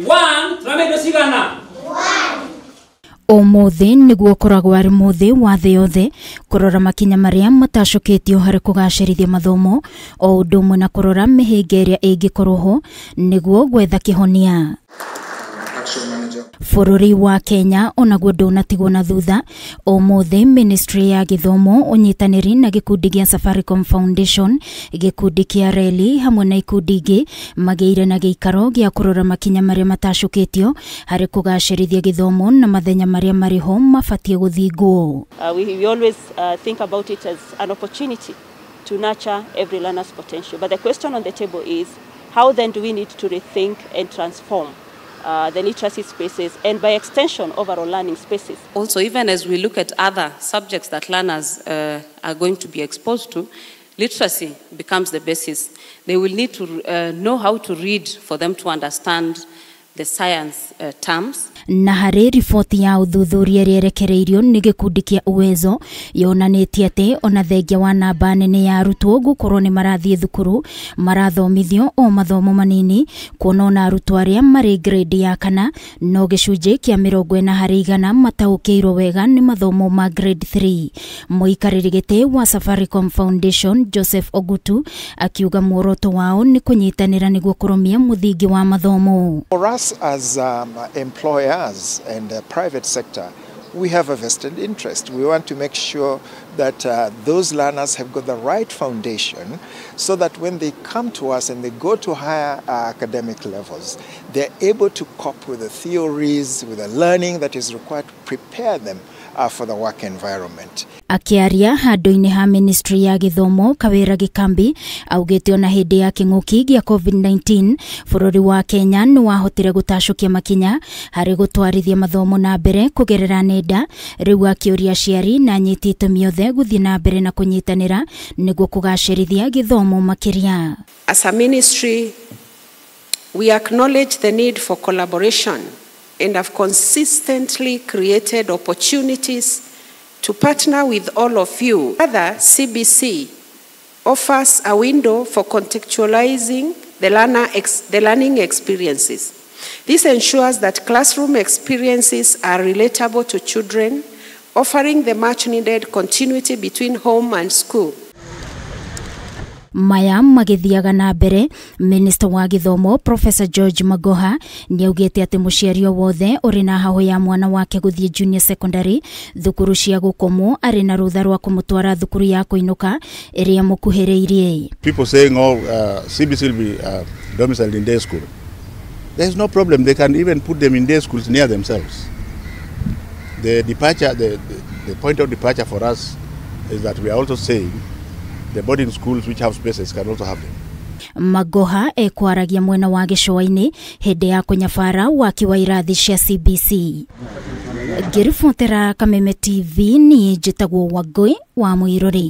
1 turamendo cigana Ũmũthĩ nĩguo ũkoragwo arĩ mũthĩ wa thĩ yothe kũrora makinya marĩa matacũkĩtio harĩ kũgacĩrithia mathomo o ũndũ ũmwe na kũrora mĩhĩnga ĩrĩa ĩngĩkorwo ho nĩguo gwetha kĩhonia. Bũrũri wa Kenya onaguo ndũnatigwo na thutha. Ũmũthĩ Ministry ya Gĩthomo ũnyitanĩri na gĩkundi gĩa Safaricom Foundation, gĩkundi kĩa reli hamwe na ikundi ingĩ magĩire na gĩikaro gĩa kũrora makinya marĩa matacũkĩtio harĩ kũgacĩrithia gĩthomo na mathenya marĩa marĩ ho mabatiĩ gũthingwo. We always think about it as an opportunity to nurture every learner's potential. But the question on the table is, how then do we need to rethink and transform the literacy spaces and by extension overall learning spaces? Also, even as we look at other subjects that learners are going to be exposed to, literacy becomes the basis. They will need to know how to read for them to understand the science terms. Na harĩ riboti ya ũthuthuria ĩrĩa ĩrekereirio nĩ gĩkundi kĩa Uwezo yonanĩtie atĩ ona thengia wa namba nene ya arutwo gũkorwo nĩ marathiĩ thukuru marathomithio o mathomo manini, kuona ona arutwo arĩa marĩ grade ya kana no gĩcunjĩ kĩa 40% mataũkĩirwo wega nĩ mathomo ma grade 3. Mũikarĩri gĩtĩ wa Safaricom Foundation Joseph Ogutu akiuga muoroto wao nĩ kũnyitanĩra nĩguo kũrũmia mũthingi wa mathomo. For us as employers and the private sector, we have a vested interest. We want to make sure that those learners have got the right foundation so that when they come to us and they go to higher academic levels, they're able to cope with the theories, with the learning that is required to prepare them for the work environment. Akiaria handũ-inĩ ha Ministry ya Gĩthomo Kawĩra Gĩkambi augĩte ona hĩndĩ ya kĩng'ũki gĩa COVID-19 bũrũri wa Kenya nĩ wahotire gũtacũkia makinya harĩ gũtwarithia mathomo na mbere kũgerera nenda. Rĩu akĩũria aciari na anyiti itemi othe gũthiĩ na mbere na kũnyitanĩra nĩguo kũgacĩrithia gĩthomo makĩria. As a ministry, we acknowledge the need for collaboration and have consistently created opportunities to partner with all of you. Rather, CBC offers a window for contextualizing the learning experiences. This ensures that classroom experiences are relatable to children, offering the much-needed continuity between home and school. Maya magĩthiaga na mbere, Minister wa Gĩthomo Professor George Magoha nĩaugĩte atĩ mũciari o wothe ũrĩ na hahũ ya mwana wake gũthiĩ junior secondary thukuru cia gũkomwo arĩ na rũtha rwa kũmũtwara thukuru ya kũinũka ĩrĩa mũkuhĩrĩirie. People saying, oh, CBC will be domiciled in day school. There is no problem. They can even put them in day schools near themselves. The departure, the point of departure for us is that we are also saying the boarding schools which have spaces can also have them. Magoha ekwaragia mwena wa gĩcũa-inĩ hĩndĩ ya kũnyabara waki wa irathi cia CBC. Ngĩribotera Kameme TV niĩ njĩtagwo Wangũi wa Mũirũrĩ.